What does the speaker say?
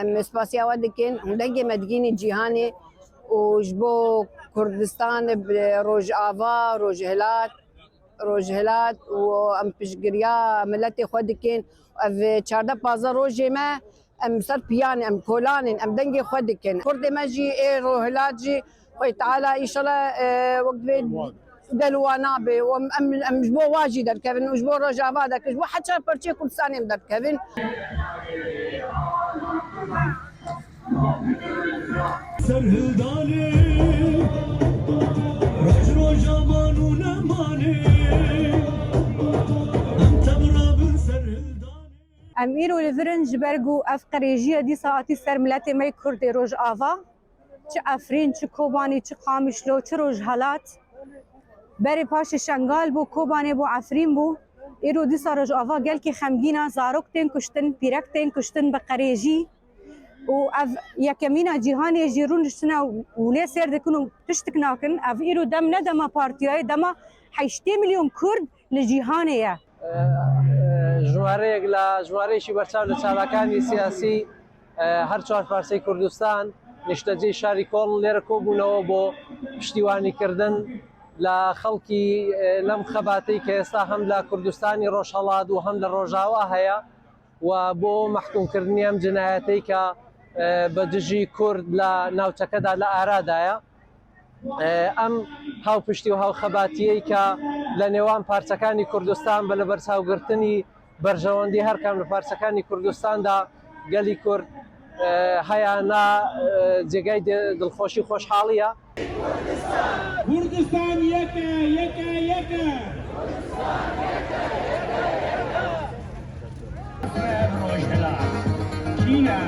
Em spasiya we dikin hûn dengê me digihînin cîhanê û ji bo Kurdistan Rojava, Rojhilat, Rojhilat û em piştgiriya miletê xwe dikin. Ev 14 15 rojê me em ser piyan em kolanên em dengê xwe dikin. Kurdê me jî ê Rojhilat jî Xwedê Teala înşallah wek divê gel wan nabe û em em ji bo wan jî derkevin û ji bo Rojava derkevin ji bo her çar parçeyê Kurdistanê em derkevin. Serhildanê roj roja man û nemanê em tev rabin serhildanê. Em îro li vir in ji ber ku ev qirêjiye dîsa hatî ser miletê me yê Kurd ê Rojava. Çi Efrîn, çi Kobanî, çi Qamişlo, çi Rojhelat. Berê paşê Şengal bû, Kobanê bû, Efrîn bû. Îro dîsa Rojava gelkî xemgîn e, zarok tên kuştin, pîrek tên kuştin bi qerêjî û ev yekemîna cîhanê jî rûniştine û lê sêr dikin û tiştik nakin. Ev îro dem ne dema partiyayê, dema 80 milyon Kurd li cîhanê ye. ژمارەیەک لە ژمارەیەکی بەرچاو لە چالاکانی سیاسی هەر چوار پارچەی کوردستان نیشتەجێی شاری کۆڵن لێرە کۆبوونەوە بۆ پشتیوانیکردن لە خەڵکی لەم خەباتەی کە ئێستا هەم لە کوردستانی ڕۆژهەڵات و هەم لە ڕۆژاوا هەیە و بۆ مەحکومکردنی ئەم جنایەتەی کە بە دژی کورد لە ناوچەکەدا لە ئارادایە. ئەم هاوپشتی و هاوخەباتیەی کە لە نێوان پارچەکانی کوردستان بە لەبەرچاوگرتنی بەرژەوەندی هەرکام لە پارچەکانی کوردستاندا گەلی کورد هەیانە جێگای دڵخۆشی خۆشحاڵیە. کوردستان یەکە یەکە یەکە. ڕۆژهەڵات چینە؟